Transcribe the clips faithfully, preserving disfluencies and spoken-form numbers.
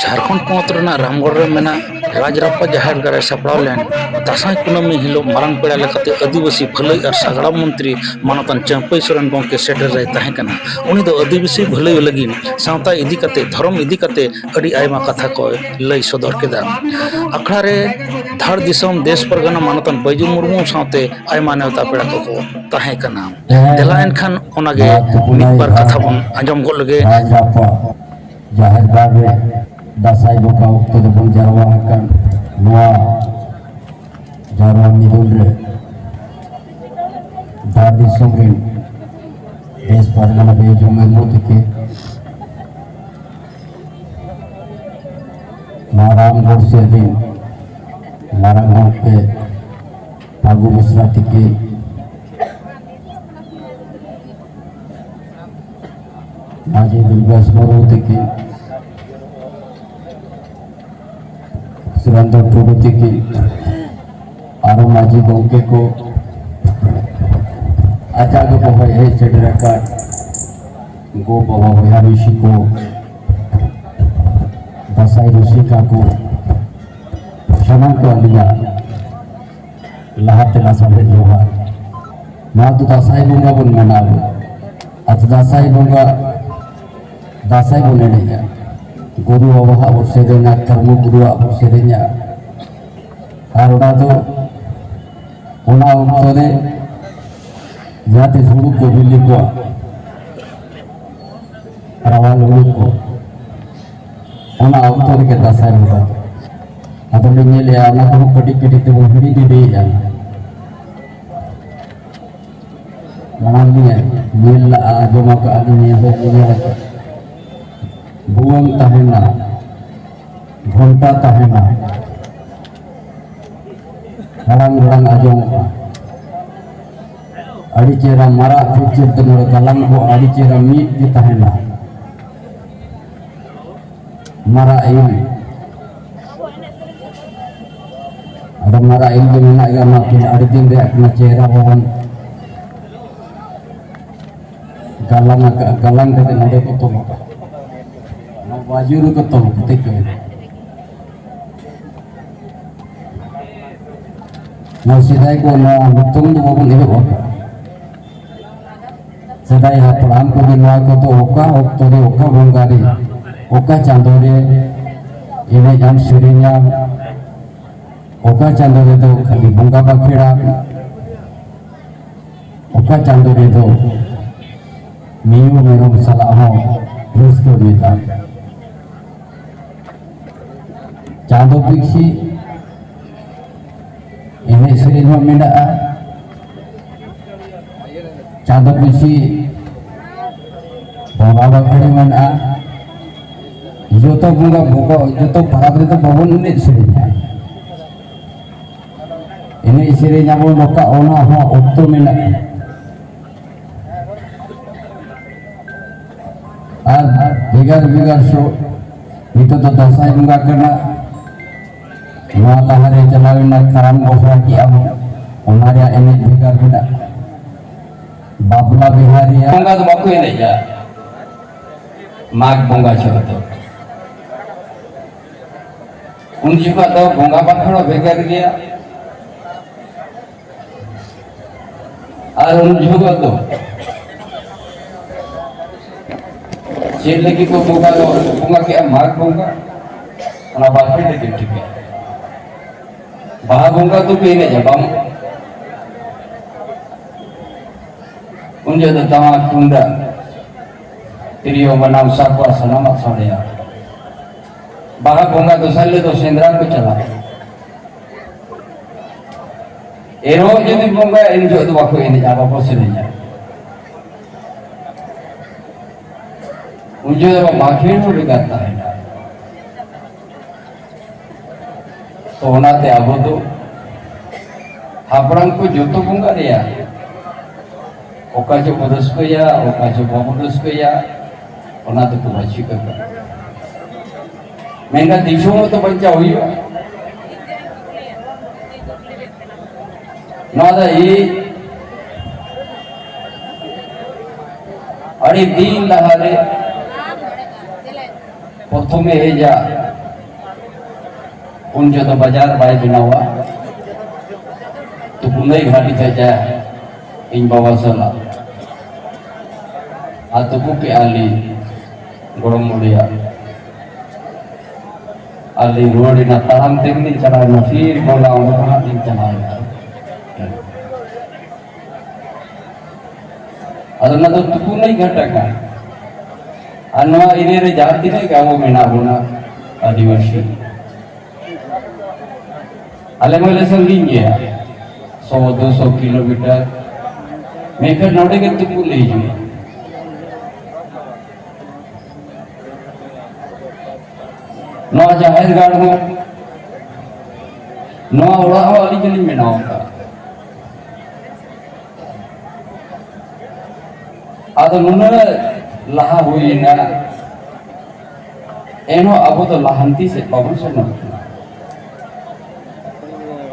ᱡᱷᱟᱲᱠᱷᱚᱸᱰ ᱯᱚᱱᱚᱛ ᱨᱮᱱᱟᱜ ᱨᱟᱢᱜᱚᱲ ᱨᱮ ᱢᱮᱱᱟᱜ ᱨᱟᱡᱽᱨᱟᱯᱯᱟ ᱡᱟᱦᱮᱨ ᱜᱟᱲ ᱨᱮ ᱥᱟᱯᱲᱟᱣ ᱞᱮᱱ ᱫᱟᱸᱥᱟᱭ ᱠᱩᱱᱟᱹᱢᱤ ᱦᱤᱞᱳᱜ ᱢᱟᱨᱟᱝ ᱯᱮᱲᱟ ᱞᱮᱠᱟᱛᱮ ᱟᱹᱫᱤᱵᱟᱹᱥᱤ ᱵᱷᱟᱹᱞᱟᱹᱭ ᱟᱨ ᱥᱟᱜᱟᱲᱚᱢ ᱢᱚᱱᱛᱨᱤ ᱢᱟᱱᱚᱛᱟᱱ ᱪᱟᱹᱢᱯᱟᱹᱭ ᱥᱚᱨᱮᱱ ᱜᱚᱢᱠᱮ ᱥᱮᱴᱮᱨ ᱨᱮᱭ ᱛᱟᱦᱮᱸ ᱠᱟᱱᱟ᱾ ᱩᱱᱤ ᱫᱚ ᱟᱹᱫᱤᱵᱟᱹᱥᱤ ᱵᱷᱟᱹᱞᱟᱹᱭ ᱞᱟᱹᱜᱤᱫ ᱥᱟᱶᱛᱟ ᱤᱫᱤ ᱠᱟᱛᱮ, ᱫᱷᱚᱨᱚᱢ ᱤᱫᱤ ᱠᱟᱛᱮ ᱟᱹᱰᱤ ᱟᱭᱢᱟ ᱠᱟᱛᱷᱟ ᱠᱚᱭ ᱞᱟᱹᱭ ᱥᱚᱫᱚᱨ ᱠᱮᱫᱟ᱾ ᱟᱠᱷᱲᱟ ᱨᱮ ᱫᱷᱟᱲ ᱫᱤᱥᱚᱢ ᱫᱮᱥ ᱯᱟᱨᱜᱟᱱᱟ ᱢᱟᱱᱚᱛᱟᱱ ᱵᱟᱹᱭᱡᱩ ᱢᱩᱨᱢᱩ ᱥᱟᱶᱛᱮ ᱟᱭᱢᱟ ᱱᱮᱣᱛᱟ ᱯᱮᱲᱟ ᱠᱚᱠᱚ ᱛᱟᱦᱮᱸ ᱠᱟᱱᱟ᱾ ᱫᱮᱞᱟ ᱮᱱᱠᱷᱟᱱ ᱚᱱᱟᱜᱮ ᱢᱤᱫ ᱵᱟᱨ ᱠᱟᱛᱷᱟ ᱵᱚᱱ ᱟᱸᱡᱚᱢ ᱜᱚᱫ ᱞᱮᱜᱮ᱾ ᱡᱟᱦᱮᱨ ᱜᱟᱲ ᱨᱮ ᱫᱟᱸᱥᱟᱭ ᱵᱚᱸᱜᱟ ᱚᱠᱛᱚ ᱨᱮᱵᱚᱱ ᱡᱟᱨᱣᱟ ᱟᱠᱟᱱ ᱱᱚᱣᱟ ᱡᱟᱨᱣᱟ ᱢᱤᱫᱩᱱ ᱨᱮ ᱫᱷᱟᱲ ᱫᱤᱥᱚᱢ ᱨᱮᱱ ᱫᱮᱥ ᱯᱟᱨᱜᱟᱱᱟ ᱵᱮᱡᱚᱢ ᱢᱩᱨᱢᱩ ᱛᱤᱠᱤᱱ, ᱢᱟᱨᱟᱝ ᱵᱚᱨᱥᱮ ᱨᱮᱱ ᱢᱟᱨᱟᱝ ᱜᱚᱢᱠᱮ ᱯᱷᱟᱹᱜᱩ ᱵᱮᱥᱨᱟ ᱛᱤᱠᱤᱱ, ᱢᱟᱹᱡᱷᱤ ᱫᱩᱨᱜᱮᱥ ᱢᱩᱨᱢᱩ ᱛᱤᱠᱤᱱ, ᱥᱩᱨᱮᱱᱫᱨᱚ ᱴᱩᱰᱩ ᱛᱤᱠᱤᱱ, ᱟᱨᱚ ᱢᱟᱹᱡᱷᱤ ᱜᱚᱢᱠᱮ ᱠᱚ, ᱟᱡᱟᱜ ᱜᱮ ᱵᱚᱦᱚᱭ ᱦᱮᱡ ᱥᱮᱴᱮᱨ ᱟᱠᱟᱫ ᱜᱚ ᱵᱟᱵᱟ ᱵᱚᱭᱦᱟ ᱢᱤᱥᱤ ᱠᱚ, ᱫᱟᱸᱥᱟᱭ ᱨᱩᱥᱤᱠᱟ ᱠᱚ, ᱥᱟᱱᱟᱢ ᱠᱚ ᱟᱹᱞᱤᱧᱟᱜ ᱞᱟᱦᱟᱛᱮ ᱞᱟᱥᱟᱲᱦᱮᱫ ᱡᱚᱦᱟᱨ᱾ ᱱᱚᱣᱟ ᱫᱚ ᱫᱟᱸᱥᱟᱭ ᱵᱚᱸᱜᱟ ᱵᱚᱱ ᱢᱟᱱᱟᱣᱟ᱾ ᱟᱨ ᱫᱟᱸᱥᱟᱭ ᱵᱚᱸᱜᱟ, ᱫᱟᱸᱥᱟᱭ ᱵᱚᱱ ᱮᱱᱮᱡᱟ᱾ ᱜᱩᱨᱩ ᱵᱟᱵᱟᱣᱟᱜ ᱵᱚᱱ ᱥᱮᱨᱮᱧᱟ, ᱠᱟᱹᱨᱢᱩ ᱜᱩᱨᱩᱣᱟᱜ ᱵᱚᱱ ᱥᱮᱨᱮᱧᱟ᱾ ᱟᱨ ᱚᱱᱟ ᱫᱚ, ᱚᱱᱟ ᱚᱠᱛᱚ ᱨᱮ ᱡᱟᱦᱟᱸ ᱛᱤᱥ ᱦᱩᱲᱩ ᱠᱚ ᱵᱤᱞᱤ ᱠᱚᱣᱟ, ᱨᱟᱣᱟᱞ ᱦᱩᱲᱩ ᱠᱚ, ᱚᱱᱟ ᱚᱠᱛᱚ ᱨᱮᱜᱮ ᱫᱟᱸᱥᱟᱭ ᱵᱚᱸᱜᱟ ᱫᱚ᱾ ᱟᱫᱚ ᱞᱮ ᱧᱮᱞᱮᱜᱼᱟ, ᱚᱱᱟ ᱠᱚᱦᱚᱸ ᱠᱟᱹᱴᱤᱡ ᱠᱟᱹᱴᱤᱡ ᱛᱮᱵᱚᱱ ᱦᱤᱲᱤᱧ ᱤᱫᱤᱭᱮᱫᱼᱟ᱾ ᱢᱟᱲᱟᱝ ᱞᱤᱧ ᱧᱮᱞ ᱞᱟᱜᱼᱟ, ᱟᱸᱡᱚᱢ ᱟᱠᱟᱫᱼᱟ ᱞᱤᱧ, ᱧᱮᱞ ᱦᱚᱸ ᱧᱮᱞ ᱟᱠᱟᱫᱼᱟ᱾ ᱵᱷᱩᱣᱟᱹᱝ ᱛᱟᱦᱮᱱᱟ, ᱜᱷᱚᱱᱴᱟ ᱛᱟᱦᱮᱱᱟ, ᱦᱟᱲᱟᱝ ᱦᱟᱲᱟᱝ ᱟᱸᱡᱚᱢᱚᱜᱼᱟ᱾ ᱟᱹᱰᱤ ᱪᱮᱦᱨᱟ ᱢᱟᱨᱟᱜ ᱯᱤᱧᱪᱟᱹᱨ ᱛᱮ ᱱᱚᱰᱮ ᱜᱟᱞᱟᱝ ᱠᱚ ᱟᱹᱰᱤ ᱪᱮᱦᱨᱟ ᱢᱤᱫ ᱜᱮ ᱛᱟᱦᱮᱱᱟ᱾ ᱢᱟᱨᱟᱜ ᱤᱞ, ᱟᱫᱚ ᱢᱟᱨᱟᱜ ᱤᱞ ᱫᱚ ᱢᱮᱱᱟᱜ ᱜᱮᱭᱟ, ᱚᱱᱟ ᱛᱮ ᱟᱹᱰᱤ ᱫᱤᱱ ᱨᱮᱭᱟᱜ ᱠᱟᱱᱟ, ᱪᱮᱦᱨᱟ ᱵᱟᱵᱚᱱ ᱜᱟᱞᱟᱝ ᱟᱠᱟᱫᱼᱟ, ᱜᱟᱞᱟᱝ ᱠᱟᱛᱮ ᱱᱚᱰᱮ ᱠᱚ ᱛᱚᱞ ᱟᱠᱟᱫᱼᱟ᱾ ᱵᱟᱡᱩᱨ ᱠᱚ ᱛᱚᱞ ᱠᱟᱛᱮ ᱠᱚ ᱱᱚᱣᱟ ᱥᱮᱫᱟᱭ ᱠᱚ ᱱᱚᱣᱟ ᱧᱩᱛᱩᱢ ᱫᱚ ᱵᱟᱵᱚᱱ ᱮᱦᱚᱵ ᱟᱠᱟᱫᱟ᱾ ᱥᱮᱫᱟᱭ ᱦᱟᱯᱲᱟᱢ ᱠᱚᱜᱮ ᱱᱚᱣᱟ ᱠᱚᱫᱚ ᱚᱠᱟ ᱚᱠᱛᱚ ᱨᱮ, ᱚᱠᱟ ᱵᱚᱸᱜᱟ ᱨᱮ, ᱚᱠᱟ ᱪᱟᱸᱫᱚ ᱨᱮ ᱮᱱᱮᱡ ᱟᱢ, ᱥᱮᱨᱮᱧᱟᱢ, ᱚᱠᱟ ᱪᱟᱸᱫᱚ ᱨᱮᱫᱚ ᱠᱷᱟᱹᱞᱤ ᱵᱚᱸᱜᱟ ᱵᱟᱠᱷᱮᱲᱟ, ᱚᱠᱟ ᱪᱟᱸᱫᱚ ᱨᱮᱫᱚ ᱢᱤᱭᱩ ᱢᱮᱨᱚᱢ ᱥᱟᱞᱟᱜ ᱦᱚᱸ ᱨᱟᱹᱥᱠᱟᱹ ᱢᱮᱛᱟᱜ᱾ ᱪᱟᱸᱫᱚ ᱯᱤᱪᱷᱤ ᱮᱱᱮᱡ ᱥᱮᱨᱮᱧ ᱦᱚᱸ ᱢᱮᱱᱟᱜᱼᱟ᱾ ᱪᱟᱸᱫᱚ ᱯᱤᱪᱷᱤ ᱵᱚᱸᱜᱟ ᱵᱟᱠᱷᱮᱲ ᱢᱮᱱᱟᱜᱼᱟ᱾ ᱡᱚᱛᱚ ᱵᱚᱸᱜᱟ, ᱵᱚᱸᱜᱟ, ᱡᱚᱛᱚ ᱯᱟᱨᱟᱵᱽ ᱨᱮᱫᱚ ᱵᱟᱵᱚᱱ ᱮᱱᱮᱡ ᱥᱮᱨᱮᱧᱟ᱾ ᱮᱱᱮᱡ ᱥᱮᱨᱮᱧ ᱟᱵᱚᱱ ᱱᱚᱝᱠᱟ, ᱚᱱᱟ ᱦᱚᱸ ᱚᱠᱛᱚ ᱢᱮᱱᱟᱜᱼᱟ᱾ ᱟᱨ ᱵᱷᱮᱜᱟᱨ ᱵᱷᱮᱜᱟᱨ ᱥᱚ-, ᱱᱤᱛᱚᱜ ᱫᱚ ᱫᱟᱸᱥᱟᱭ ᱵᱚᱸᱜᱟ ᱠᱟᱱᱟ᱾ ᱱᱚᱣᱟ ᱞᱟᱦᱟᱨᱮ ᱪᱟᱞᱟᱣᱮᱱᱟ ᱠᱟᱨᱟᱢ ᱜᱚᱸᱥᱟᱭ ᱠᱮᱜᱼᱟ ᱵᱚᱱ, ᱚᱱᱟ ᱨᱮᱭᱟᱜ ᱮᱱᱮᱡ ᱵᱷᱮᱜᱟᱨ ᱢᱮᱱᱟᱜᱼᱟ᱾ ᱵᱟᱯᱞᱟ ᱵᱤᱦᱟᱹ ᱨᱮᱭᱟᱜ ᱵᱚᱸᱜᱟ ᱫᱚ ᱵᱟᱠᱚ ᱮᱱᱮᱡᱟ ᱢᱟᱜᱽ ᱵᱚᱸᱜᱟ ᱡᱚᱦᱚᱜ ᱫᱚ᱾ ᱩᱱ ᱡᱚᱠᱷᱚᱱ ᱫᱚ ᱵᱚᱸᱜᱟ ᱵᱟᱠᱷᱮᱲ ᱦᱚᱸ ᱵᱷᱮᱜᱟᱨ ᱜᱮᱭᱟ᱾ ᱟᱨ ᱩᱱ ᱡᱚᱦᱚᱜ ᱫᱚ ᱪᱮᱫ ᱞᱟᱹᱜᱤᱫ ᱠᱚ ᱵᱚᱸᱜᱟ, ᱵᱚᱸᱜᱟ ᱠᱮᱜᱼᱟ ᱢᱟᱜᱽ ᱵᱚᱸᱜᱟ? ᱚᱱᱟ ᱵᱟᱠᱷᱮᱲ ᱞᱟᱹᱜᱤᱫ ᱴᱷᱤᱠᱟ᱾ ᱵᱟᱦᱟ ᱵᱚᱸᱜᱟ ᱫᱚᱠᱚ ᱮᱱᱮᱡᱟ ᱵᱟᱝ? ᱩᱱ ᱡᱚᱦᱚᱜ ᱫᱚ ᱴᱟᱢᱟᱠ ᱛᱩᱢᱫᱟᱜ ᱛᱤᱨᱭᱳ ᱵᱟᱱᱟᱢ ᱥᱟᱠᱣᱟ ᱥᱟᱱᱟᱢᱟᱜ ᱥᱟᱰᱮᱭᱟ᱾ ᱵᱟᱦᱟ ᱵᱚᱸᱜᱟ ᱫᱚᱥᱟᱨ ᱦᱤᱞᱳᱜ ᱫᱚ ᱥᱮᱸᱫᱽᱨᱟ ᱠᱚ ᱪᱟᱞᱟᱜᱼᱟ᱾ ᱮᱨᱚᱜ ᱡᱩᱫᱤ ᱵᱚᱸᱜᱟ, ᱮᱱ ᱡᱚᱦᱚᱜ ᱫᱚ ᱵᱟᱠᱚ ᱮᱱᱮᱡᱟ, ᱵᱟᱠᱚ ᱥᱮᱨᱮᱧᱟ᱾ ᱩᱱ ᱡᱚᱦᱚᱜ ᱫᱚ ᱵᱟᱠᱷᱮᱲ ᱦᱚᱸ ᱵᱷᱮᱜᱟᱨ ᱛᱟᱦᱮᱱᱟ᱾ ᱛᱚ ᱚᱱᱟᱛᱮ ᱟᱵᱚ ᱫᱚ ᱦᱟᱯᱲᱟᱢ ᱠᱚ ᱡᱚᱛᱚ ᱵᱚᱸᱜᱟ ᱨᱮᱭᱟᱜ ᱚᱠᱟ ᱪᱚ ᱵᱚ ᱨᱟᱹᱥᱠᱟᱹᱭᱟ, ᱚᱠᱟ ᱪᱚ ᱵᱟᱵᱚ ᱨᱟᱹᱥᱠᱟᱹᱭᱟ, ᱚᱱᱟ ᱫᱚᱠᱚ ᱵᱟᱹᱪᱷᱤ ᱠᱟᱜᱼᱟ᱾ ᱢᱮᱱᱠᱷᱟᱱ ᱫᱤᱥᱚᱢ ᱦᱚᱸᱛᱚ ᱵᱟᱧᱪᱟᱣ ᱦᱩᱭᱩᱜᱼᱟ᱾ ᱱᱚᱣᱟ ᱫᱚ ᱤᱧ ᱟᱹᱰᱤ ᱫᱤᱱ ᱞᱟᱦᱟᱨᱮ ᱯᱨᱚᱛᱷᱚᱢᱮ ᱦᱮᱡᱟ, ᱩᱱ ᱡᱚᱛᱚ ᱵᱟᱡᱟᱨ ᱵᱟᱭ ᱵᱮᱱᱟᱣᱟ᱾ ᱛᱩᱯᱩᱱᱟᱹᱭ ᱜᱷᱟᱴ ᱦᱮᱡᱟ ᱤᱧ ᱵᱟᱵᱟ ᱥᱟᱞᱟᱜ᱾ ᱟᱨ ᱛᱩᱯᱩ ᱠᱮᱜᱼᱟ ᱞᱤᱧ ᱜᱚᱲᱚᱢ ᱵᱩᱰᱷᱤᱭᱟᱜ᱾ ᱟᱨ ᱞᱤᱧ ᱨᱩᱣᱟᱹᱲ ᱮᱱᱟ, ᱛᱟᱲᱟᱢ ᱛᱮᱜᱮ ᱞᱤᱧ ᱪᱟᱞᱟᱣ ᱮᱱᱟ᱾ ᱯᱷᱤᱨ ᱜᱚᱞᱟ ᱚᱸᱰᱮ ᱠᱷᱚᱱᱟᱜ ᱞᱤᱧ ᱪᱟᱞᱟᱣ ᱮᱱᱟ᱾ ᱟᱫᱚ ᱚᱱᱟ ᱫᱚ ᱛᱩᱯᱩᱱᱟᱹᱭ ᱜᱷᱟᱴ ᱠᱟᱱᱟ᱾ ᱟᱨ ᱱᱚᱣᱟ ᱮᱨᱤᱭᱟ ᱨᱮ ᱡᱟᱦᱟᱸ ᱛᱤᱱᱟᱹᱜ ᱜᱮ ᱟᱵᱚ ᱢᱮᱱᱟᱜ ᱵᱚᱱᱟ ᱟᱹᱫᱤᱵᱟᱹᱥᱤ, ᱟᱞᱮ ᱢᱟᱞᱮ ᱥᱟᱺᱜᱤᱧ ᱜᱮᱭᱟ, ᱥᱚ ᱫᱩᱥᱚ ᱠᱤᱞᱳᱢᱤᱴᱟᱨ, ᱢᱮᱱᱠᱷᱟᱱ ᱱᱚᱰᱮ ᱜᱮ ᱛᱩᱯᱩ ᱞᱮ ᱦᱤᱡᱩᱜᱼᱟ᱾ ᱱᱚᱣᱟ ᱡᱟᱦᱮᱨ ᱜᱟᱲ ᱦᱚᱸ, ᱱᱚᱣᱟ ᱚᱲᱟᱜ ᱦᱚᱸ ᱟᱹᱞᱤᱧ ᱜᱮᱞᱤᱧ ᱵᱮᱱᱟᱣ ᱟᱠᱟᱫᱼᱟ᱾ ᱟᱫᱚ ᱱᱩᱱᱟᱹᱜ ᱞᱟᱦᱟ ᱦᱩᱭ ᱮᱱᱟ, ᱮᱱᱦᱚᱸ ᱟᱵᱚ ᱫᱚ ᱞᱟᱦᱟᱱᱛᱤ ᱥᱮᱫ ᱵᱟᱵᱚᱱ ᱥᱮᱱᱚᱜ ᱠᱟᱱᱟ᱾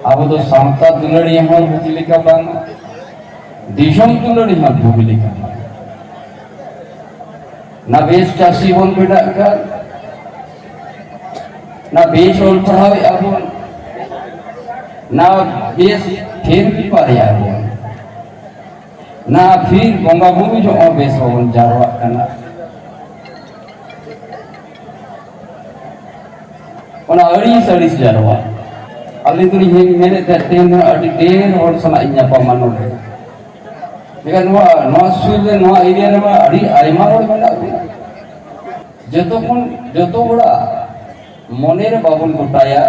ᱟᱵᱚ ᱫᱚ ᱥᱟᱶᱛᱟ ᱫᱩᱞᱟᱹᱲᱤᱭᱟᱹ ᱦᱚᱸ ᱵᱩᱜᱤ ᱞᱮᱠᱟ ᱵᱟᱝ, ᱫᱤᱥᱚᱢ ᱫᱩᱞᱟᱹᱲᱤᱭᱟᱹ ᱦᱚᱸ ᱵᱩᱜᱤ ᱞᱮᱠᱟ ᱵᱟᱝ᱾ ᱱᱟ ᱵᱮᱥ ᱪᱟᱹᱥᱤ ᱵᱚᱱ ᱵᱮᱱᱟᱜ ᱠᱟᱱ, ᱱᱟ ᱵᱮᱥ ᱚᱞ ᱯᱟᱲᱦᱟᱣᱮᱫᱼᱟ ᱵᱚᱱ, ᱱᱟ ᱵᱮᱥ ᱯᱷᱮᱨ ᱯᱮᱯᱟᱨᱮᱫᱼᱟ ᱵᱚᱱ, ᱱᱟ ᱯᱷᱤᱨ ᱵᱚᱸᱜᱟ ᱵᱩᱨᱩ ᱡᱚᱦᱚᱜ ᱦᱚᱸ ᱵᱮᱥ ᱵᱟᱵᱚᱱ ᱡᱟᱨᱣᱟᱜ ᱠᱟᱱᱟ᱾ ᱚᱱᱟ ᱟᱹᱲᱤᱥ ᱟᱹᱲᱤᱥ ᱡᱟᱨᱣᱟ᱾ ᱟᱹᱞᱤᱧ ᱫᱚᱞᱤᱧ ᱢᱮᱱᱮᱫ ᱛᱟᱦᱮᱸᱫ, ᱛᱮᱦᱮᱧ ᱫᱚ ᱟᱹᱰᱤ ᱰᱷᱮᱨ ᱦᱚᱲ ᱥᱟᱞᱟᱜ ᱤᱧ ᱧᱟᱯᱟᱢᱟ ᱱᱚᱰᱮ᱾ ᱢᱮᱱᱠᱷᱟᱱ ᱱᱚᱣᱟ, ᱱᱚᱣᱟ ᱥᱩᱨ ᱨᱮ, ᱱᱚᱣᱟ ᱮᱨᱤᱭᱟ ᱨᱮᱢᱟ ᱟᱹᱰᱤ ᱟᱭᱢᱟ ᱦᱚᱲ ᱢᱮᱱᱟᱜ ᱵᱚᱱᱟ᱾ ᱡᱚᱛᱚ ᱠᱷᱚᱱ, ᱡᱚᱛᱚ ᱦᱚᱲᱟᱜ ᱢᱚᱱᱮ ᱨᱮ ᱵᱟᱵᱚᱱ ᱜᱚᱴᱟᱭᱟ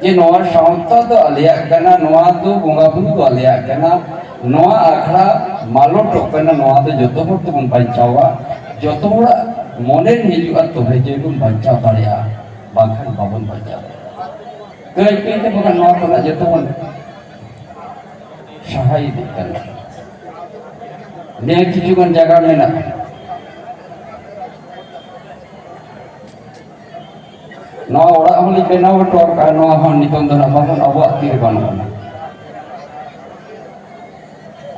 ᱡᱮ ᱱᱚᱣᱟ ᱥᱟᱶᱛᱟ ᱫᱚ ᱟᱞᱮᱭᱟᱜ ᱠᱟᱱᱟ, ᱱᱚᱣᱟ ᱫᱚ ᱵᱚᱸᱜᱟ ᱵᱩᱨᱩ ᱫᱚ ᱟᱞᱮᱭᱟᱜ ᱠᱟᱱᱟ, ᱱᱚᱣᱟ ᱟᱠᱷᱲᱟ ᱢᱟᱞᱚᱴᱚᱜ ᱠᱟᱱᱟ, ᱱᱚᱣᱟ ᱫᱚ ᱡᱚᱛᱚ ᱦᱚᱲ ᱛᱮᱵᱚᱱ ᱵᱟᱧᱪᱟᱣᱟ᱾ ᱡᱚᱛᱚ ᱦᱚᱲᱟᱜ ᱢᱚᱱᱮ ᱨᱮ ᱦᱤᱡᱩᱜᱼᱟ, ᱛᱚᱵᱮ ᱡᱮ ᱵᱚᱱ ᱵᱟᱧᱪᱟᱣ ᱫᱟᱲᱮᱭᱟᱜᱼᱟ, ᱵᱟᱝᱠᱷᱟᱱ ᱵᱟᱵᱚᱱ ᱵᱟᱧᱪᱟᱣ ᱫᱟᱲᱮᱭᱟᱜᱼᱟ᱾ ᱠᱟᱹᱡ ᱠᱟᱹᱡ ᱛᱮ ᱵᱟᱠᱷᱟᱱ ᱱᱚᱣᱟ ᱠᱷᱚᱱᱟᱜ ᱡᱚᱛᱚ ᱵᱚᱱ ᱥᱟᱦᱟ ᱤᱫᱤᱜ ᱠᱟᱱᱟ᱾ ᱱᱤᱭᱟᱹ ᱠᱤᱪᱷᱩ ᱜᱟᱱ ᱡᱟᱭᱜᱟ ᱢᱮᱱᱟᱜᱼᱟ, ᱱᱚᱣᱟ ᱚᱲᱟᱜ ᱦᱚᱸᱞᱤᱧ ᱵᱮᱱᱟᱣ ᱦᱚᱴᱚ ᱠᱟᱜᱼᱟ, ᱱᱚᱣᱟ ᱦᱚᱸ ᱱᱤᱛᱚᱝ ᱫᱚ ᱱᱟᱜ ᱵᱟᱹᱱᱩᱜ, ᱟᱵᱚᱣᱟᱜ ᱛᱤ ᱨᱮ ᱵᱟᱹᱱᱩᱜ ᱟᱱᱟ᱾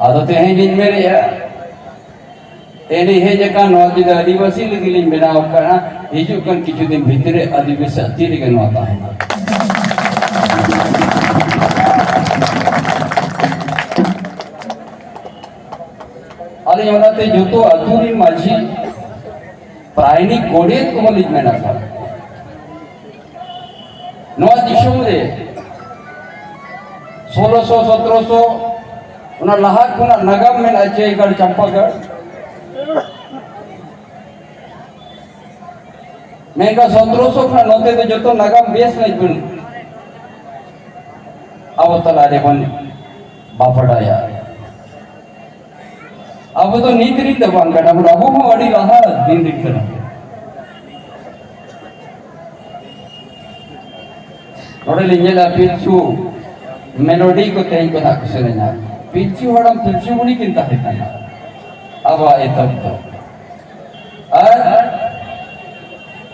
ᱟᱫᱚ ᱛᱮᱦᱮᱧ ᱞᱤᱧ ᱢᱮᱱᱮᱫᱼᱟ, ᱮᱱᱮᱡ ᱦᱮᱡ ᱟᱠᱟᱱ ᱱᱚᱣᱟ ᱡᱩᱫᱤ ᱟᱹᱫᱤᱵᱟᱹᱥᱤ ᱞᱟᱹᱜᱤᱫ ᱞᱤᱧ ᱵᱮᱱᱟᱣ ᱟᱠᱟᱫᱼᱟ, ᱦᱤᱡᱩᱜ ᱠᱟᱱ ᱠᱤᱪᱷᱩ ᱫᱤᱱ ᱵᱷᱤᱛᱨᱤ ᱨᱮ ᱟᱹᱫᱤᱵᱟᱹᱥᱤ ᱟᱹᱛᱤ ᱨᱮᱜᱮ ᱱᱚᱣᱟ ᱛᱟᱦᱮᱱᱟ᱾ ᱟᱹᱞᱤᱧ ᱚᱱᱟᱛᱮ ᱡᱚᱛᱚ ᱟᱹᱛᱩ ᱨᱤᱱ ᱢᱟᱹᱡᱷᱤ, ᱯᱟᱨᱟᱭᱱᱤᱠ, ᱜᱚᱰᱮᱛ ᱠᱚᱦᱚᱸ ᱞᱤᱧ ᱢᱮᱱ ᱟᱠᱟᱫ ᱱᱚᱣᱟ ᱫᱤᱥᱚᱢ ᱨᱮ ᱥᱳᱞᱳᱥᱚ, ᱥᱚᱛᱨᱚᱥᱚ, ᱚᱱᱟ ᱞᱟᱦᱟ ᱠᱷᱚᱱᱟᱜ ᱱᱟᱜᱟᱢ ᱢᱮᱱᱟᱜᱼᱟ, ᱪᱮᱭᱜᱟᱲ, ᱪᱟᱢᱯᱟᱜᱟᱲ᱾ ᱢᱮᱱᱠᱷᱟᱱ ᱥᱚᱛᱨᱚᱥᱚ ᱠᱷᱚᱱᱟᱜ ᱱᱚᱛᱮ ᱫᱚ ᱡᱚᱛᱚ ᱱᱟᱜᱟᱢ ᱵᱮᱥ ᱧᱚᱜ ᱵᱚᱱ ᱟᱵᱚ ᱛᱟᱞᱟ ᱨᱮᱵᱚᱱ ᱵᱟᱯᱲᱟᱭᱟ᱾ ᱟᱵᱚ ᱫᱚ ᱱᱤᱛ ᱨᱤᱱ ᱫᱚ ᱵᱟᱝ ᱠᱟᱱᱟ ᱵᱚᱱ, ᱟᱵᱚ ᱦᱚᱸ ᱟᱹᱰᱤ ᱞᱟᱦᱟ ᱫᱤᱱ ᱨᱤᱱ ᱠᱟᱱᱟ ᱵᱚᱱ᱾ ᱱᱚᱰᱮ ᱞᱤᱧ ᱧᱮᱞᱟ ᱯᱤᱞᱪᱩ ᱢᱮᱞᱳᱰᱤ ᱠᱚ ᱛᱮᱦᱮᱧ ᱠᱚ ᱱᱟᱜ ᱠᱚ ᱥᱮᱨᱮᱧᱟ᱾ ᱯᱤᱞᱪᱩ ᱦᱟᱲᱟᱢ ᱯᱤᱞᱪᱩ ᱵᱩᱲᱦᱤ ᱠᱤᱱ ᱛᱟᱦᱮᱸ ᱠᱟᱱᱟ ᱟᱵᱚᱣᱟᱜ ᱮᱛᱚᱦᱚᱵ ᱫᱚ᱾ ᱟᱨ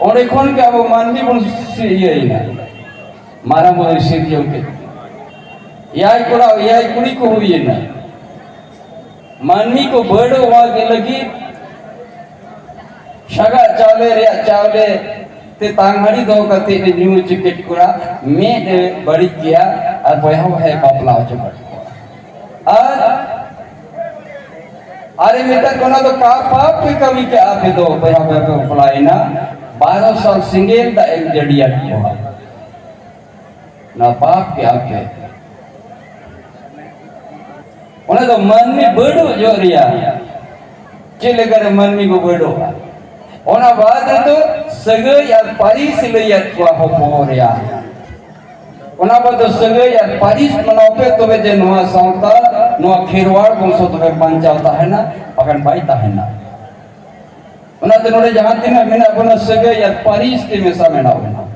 ᱚᱸᱰᱮ ᱠᱷᱚᱱ ᱜᱮ ᱟᱵᱚ ᱢᱟᱹᱱᱢᱤ ᱵᱚᱱ ᱥᱤ-, ᱤᱭᱟᱹᱭᱮᱱᱟ, ᱢᱟᱨᱟᱝ ᱵᱩᱨᱩᱭ ᱥᱤᱨᱡᱚᱱ ᱠᱮᱫ᱾ ᱮᱭᱟᱭ ᱠᱚᱲᱟ ᱮᱭᱟᱭ ᱠᱩᱲᱤ ᱠᱚ ᱦᱩᱭᱮᱱᱟ᱾ ᱢᱟᱹᱱᱢᱤ ᱠᱚ ᱵᱟᱹᱰᱚᱜ ᱞᱟᱹᱜᱤᱫ ᱥᱟᱜᱟᱫ ᱪᱟᱣᱞᱮ ᱨᱮᱭᱟᱜ ᱪᱟᱣᱞᱮ ᱛᱮ ᱛᱟᱝᱦᱟᱹᱲᱤ ᱫᱚᱦᱚ ᱠᱟᱛᱮ ᱮ ᱧᱩ ᱦᱚᱪᱚ ᱠᱮᱫ ᱠᱚᱣᱟ, ᱢᱮᱫ ᱮ ᱵᱟᱹᱲᱤᱡ ᱠᱮᱭᱟ ᱟᱨ ᱵᱚᱭᱦᱟ ᱵᱚᱭᱦᱟᱭ ᱵᱟᱯᱞᱟ ᱦᱚᱪᱚ ᱠᱮᱫ ᱠᱚᱣᱟ᱾ ᱟᱨ, ᱟᱨ ᱮ ᱢᱮᱛᱟ ᱠᱚ, ᱚᱱᱟ ᱫᱚ ᱠᱟ-, ᱯᱟᱯ ᱯᱮ ᱠᱟᱹᱢᱤ ᱠᱮᱜᱼᱟ ᱟᱯᱮ ᱫᱚ, ᱵᱚᱭᱦᱟ ᱵᱚᱭᱦᱟ ᱯᱮ ᱵᱟᱯᱞᱟᱭᱮᱱᱟ, ᱵᱟᱨᱚ ᱥᱟᱞ ᱥᱮᱸᱜᱮᱞ ᱫᱟᱜ ᱮ ᱡᱟᱹᱲᱤᱭᱟᱫ ᱠᱚᱣᱟ᱾ ᱱᱚᱣᱟ ᱯᱟᱯ ᱠᱮᱜᱼᱟ ᱯᱮ᱾ ᱚᱱᱟ ᱫᱚ ᱢᱟᱹᱱᱢᱤ ᱵᱟᱹᱰᱚᱜ ᱡᱚᱦᱚᱜ ᱨᱮᱭᱟᱜ᱾ ᱪᱮᱫ ᱞᱮᱠᱟᱨᱮ ᱢᱟᱹᱱᱢᱤ ᱠᱚ ᱵᱟᱹᱰᱚᱜᱼᱟ? ᱚᱱᱟ ᱵᱟᱫ ᱨᱮᱫᱚ ᱥᱟᱹᱜᱟᱹᱭ ᱟᱨ ᱯᱟᱹᱨᱤᱥ ᱞᱟᱹᱭᱟᱫ ᱠᱚᱣᱟ ᱦᱚᱯᱚᱱ ᱨᱮᱭᱟᱜ᱾ ᱚᱱᱟ ᱵᱟᱫ ᱫᱚ ᱥᱟᱹᱜᱟᱹᱭ ᱟᱨ ᱯᱟᱹᱨᱤᱥ ᱢᱟᱱᱟᱣ ᱯᱮ, ᱛᱚᱵᱮ ᱡᱮ ᱱᱚᱣᱟ ᱥᱟᱶᱛᱟ, ᱱᱚᱣᱟ ᱠᱷᱮᱨᱣᱟᱲ ᱵᱚᱝᱥᱚ ᱛᱚᱵᱮ ᱵᱟᱧᱪᱟᱣ ᱛᱟᱦᱮᱱᱟ, ᱵᱟᱠᱷᱟᱱ ᱵᱟᱭ ᱛᱟᱦᱮᱱᱟ᱾ ᱚᱱᱟᱛᱮ ᱱᱚᱰᱮ ᱡᱟᱦᱟᱸ ᱛᱤᱱᱟᱹᱜ ᱢᱮᱱᱟᱜ ᱵᱚᱱᱟ, ᱥᱟᱹᱜᱟᱹᱭ ᱟᱨ ᱯᱟᱹᱨᱤᱥ ᱛᱮ ᱢᱮᱥᱟ ᱢᱮᱱᱟᱜ ᱵᱚᱱᱟ᱾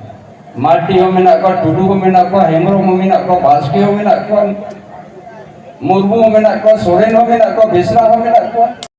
ᱢᱟᱨᱰᱤ ᱦᱚᱸ ᱢᱮᱱᱟᱜ ᱠᱚᱣᱟ, ᱴᱩᱰᱩ ᱦᱚᱸ ᱢᱮᱱᱟᱜ ᱠᱚᱣᱟ, ᱦᱮᱢᱵᱨᱚᱢ ᱦᱚᱸ ᱢᱮᱱᱟᱜ ᱠᱚᱣᱟ, ᱵᱟᱥᱠᱮ ᱦᱚᱸ ᱢᱮᱱᱟᱜ ᱠᱚᱣᱟ, ᱢᱩᱨᱢᱩ ᱦᱚᱸ ᱢᱮᱱᱟᱜ ᱠᱚᱣᱟ, ᱥᱚᱨᱮᱱ ᱦᱚᱸ ᱢᱮᱱᱟᱜ ᱠᱚᱣᱟ, ᱵᱮᱥᱨᱟ ᱦᱚᱸ ᱢᱮᱱᱟᱜ ᱠᱚᱣᱟ᱾